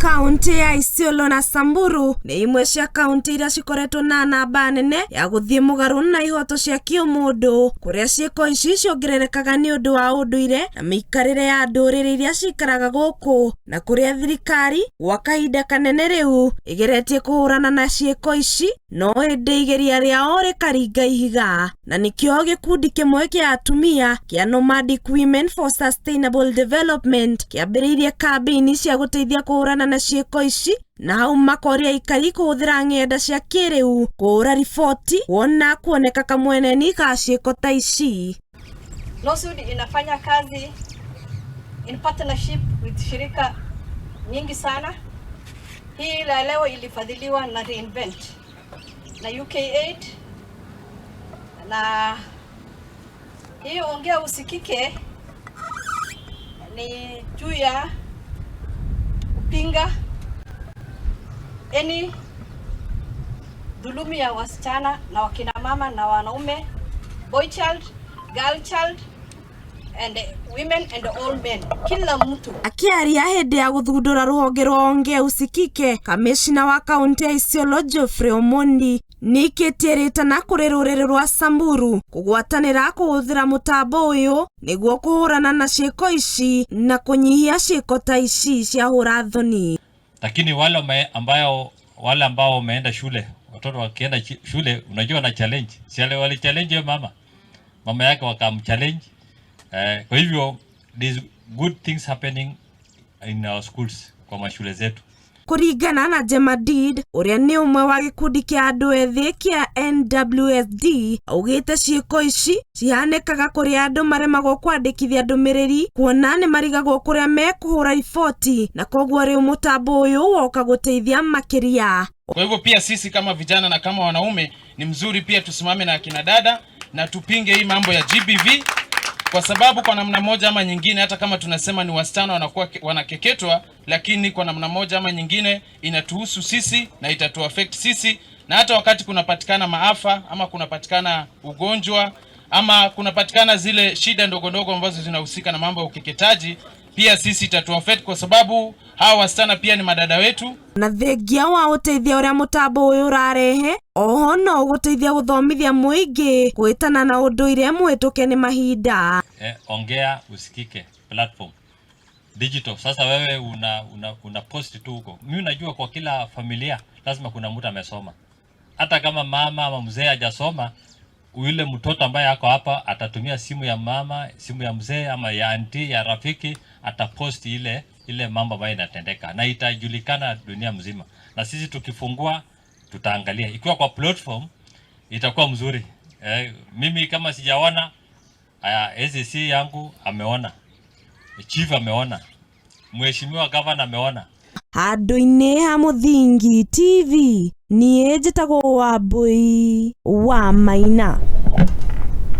Kaunti ya Isiolo na Samburu nĩ imwe cia kaunti iria cikoretwo na namba nene ya gũthiĩ mũgarũ na ihoto cia kĩũmũndũ, kũrĩa ciĩko ici ciongererekaga nĩ ũndũ wa ũndũire na mĩikarĩre ya ndũrĩrĩ iria cikaraga gũkũ, na kũrĩa thirikari gwa kahinda kanene rĩu ĩgeretie kũhũrana na ciĩko ici, no ĩndĩ igeria rĩao rĩkaringa ihiga. Na nĩkĩo gĩkundi kĩmwe kĩa atumia kĩa Nomadic Women for Sustainable Development kĩambĩrĩirie kambĩini cia gũteithia kũhũrana na ciĩko ici, na hau makoria aikari kũhũthĩra ng'enda cia kĩrĩu kũhũra riboti wona kuoneka kamweneni ga ciĩko ta ici. NOSWUD inafanya kazi in partnership with shirika nyingi sana. Hii la leo ilifadhiliwa na Reinvent na UKAID, na hii Ongea Usikike ni juu ya kupinga any dhulumi ya wasichana na wakina mama na wanaume, boy child, girl child and women and all men, kila mtu. Akĩaria hĩndĩ ya gũthundũra rũhonge rwa Ongea Usikike, kamĩcina wa kaunti ya Isiolo Geoffrey Omondi nĩikĩtie rĩtana kũrĩ rũrĩrĩ rwa Samburu kũgwatanĩra kũhũthĩra mũtambo ũyũ nĩguo kũhũrana na ciĩko ici na kũnyihia ciĩko ta ici cia hũra thoni. Lakini wale ambao wameenda shule, watoto wakienda shule, unajua na challenge, si wali challenge mama yake wakamchallenge. Kwa hivyo there's good things happening in our schools, kwa mashule zetu. Kũringana na Jemadid ũrĩa nĩ ũmwe wa gĩkundi kĩa andũ ethĩ kĩa NWSD, augĩte ciĩko ici cihanĩkaga kũrĩa andũ maremagwo kwandĩkithia ndũmĩrĩri, kuona nĩ marigagwo kũrĩa mekũhũra riboti, na koguo rĩu mũtambo ũyũ woka gũteithia makĩria. Kwa hivyo pia sisi kama vijana na kama wanaume ni mzuri pia tusimame na akina dada na tupinge hii mambo ya GBV, kwa sababu kwa namna moja ama nyingine, hata kama tunasema ni wasichana wanakuwa wanakeketwa, lakini kwa namna moja ama nyingine inatuhusu sisi na itatuaffect sisi, na hata wakati kunapatikana maafa ama kunapatikana ugonjwa ama kunapatikana zile shida ndogo ndogo ambazo zinahusika na mambo ya ukeketaji, pia sisi itatuaffect kwa sababu hawa wasichana pia ni madada wetu. Na thengia wa ũteithio ũrĩa mũtambo ũyũ ũrarehe, oho no ũgũteithia gũthomithia mũingĩ gwĩtana na ũndũire mũhĩtũke nĩ mahinda. Ongea Usikike platform digital. Sasa wewe una post tu huko. Mimi najua kwa kila familia lazima kuna mtu amesoma, hata kama mama ama mzee hajasoma, yule mtoto ambaye ako hapa atatumia simu ya mama, simu ya mzee ama ya auntie, ya rafiki, atapost ile mambo ambayo inatendeka na itajulikana dunia mzima. Na sisi tukifungua tutaangalia ikiwa kwa platform itakuwa mzuri. Mimi kama sijaona, aya, ACC yangu ameona, chief ameona, mheshimiwa governor ameona. Handũ-inĩ ha Mũthingi TV, niĩ njĩtagwo Wambui wa Maina.